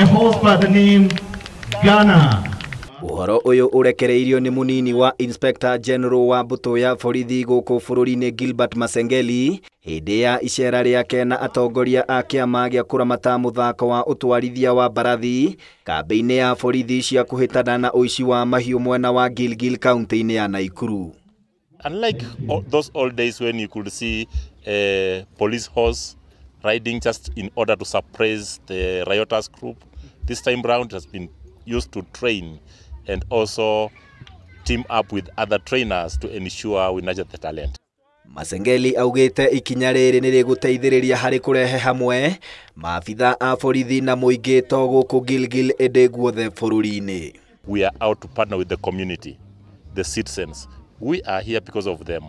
A horse by the name Ghana. Ũhoro ũyũ ũrekereirio nĩ mũnini wa Inspector General wa mbũtũ ya borithi gũkũ bũrũri-inĩ Gilbert Masengeli hĩndĩ ya icera rĩake na atongoria a kĩama gĩa kũramata mũthako wa ũtwarithia wa mbarathi kambĩ-inĩ ya borithi cia kũhĩtana na ũici wa mahiũ mwena wa Gilgil kaunti-inĩ ya Nakuru. Unlike those old days when you could see a police horse riding just in order to suppress the rioters group, this time round it has been used to train and also team up with other trainers to ensure we nurture the talent. Masengeli augĩte ikinya rĩrĩ nĩ rĩgũteithĩrĩria harĩ kũrehe hamwe maabitha a borithi na mũingĩ to gũkũ Gilgil ĩndĩ guothe bũrũri-inĩ. We are out to partner with the community, the citizens. We are here because of them.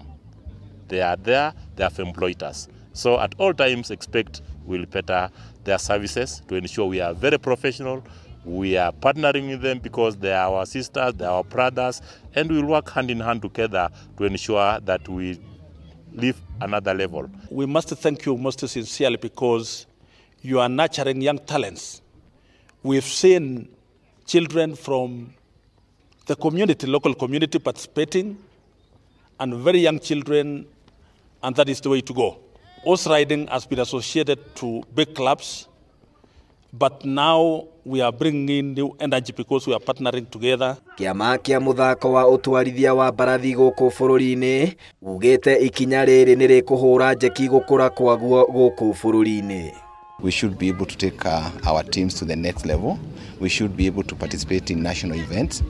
They are there, they have employed us. So at all times expect we'll better their services to ensure we are very professional. We are partnering with them because they are our sisters, they are our brothers, and we'll work hand in hand together to ensure that we live another level. We must thank you most sincerely because you are nurturing young talents. We've seen children from the community, local community participating, and very young children, and that is the way to go. Horse riding has been associated to big clubs, but now we are bringing in new energy because we are partnering together. Kĩama kĩa mũthako wa ũtwarithia wa mbarathi gũkũ bũrũri-inĩ ugĩte ikinya rĩrĩ nĩ rĩkũhũra njeki gũkũra kwaguo gũkũ bũrũri-inĩ. We should be able to take our teams to the next level. We should be able to participate in national events.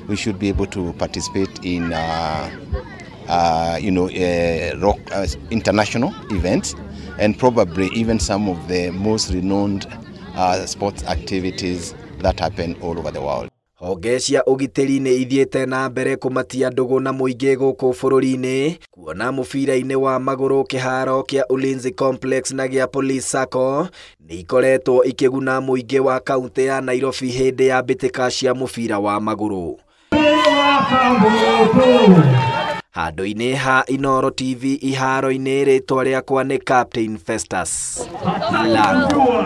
We should be able to participate in international events, and probably even some of the most renowned sports activities that happen all over the world. Honge cia ũgitĩri nĩ ithiĩte na mbere kũmatia ndũgũ na mũingĩ gũkũ bũrũri-inĩ kuona mũbira-inĩ wa magũrũ kĩharo kĩa Ulinzi Complex na gĩa Police Sacco nĩ ikoretwo ikĩguna mũingĩ wa kaunti ya Nairobi hĩndĩ ya mbĩtĩka cia mũbira wa magũrũ. Handũ-inĩ ha Inooro TV iharo-inĩ rĩtwa rĩakwa nĩ Captain Festus Lango.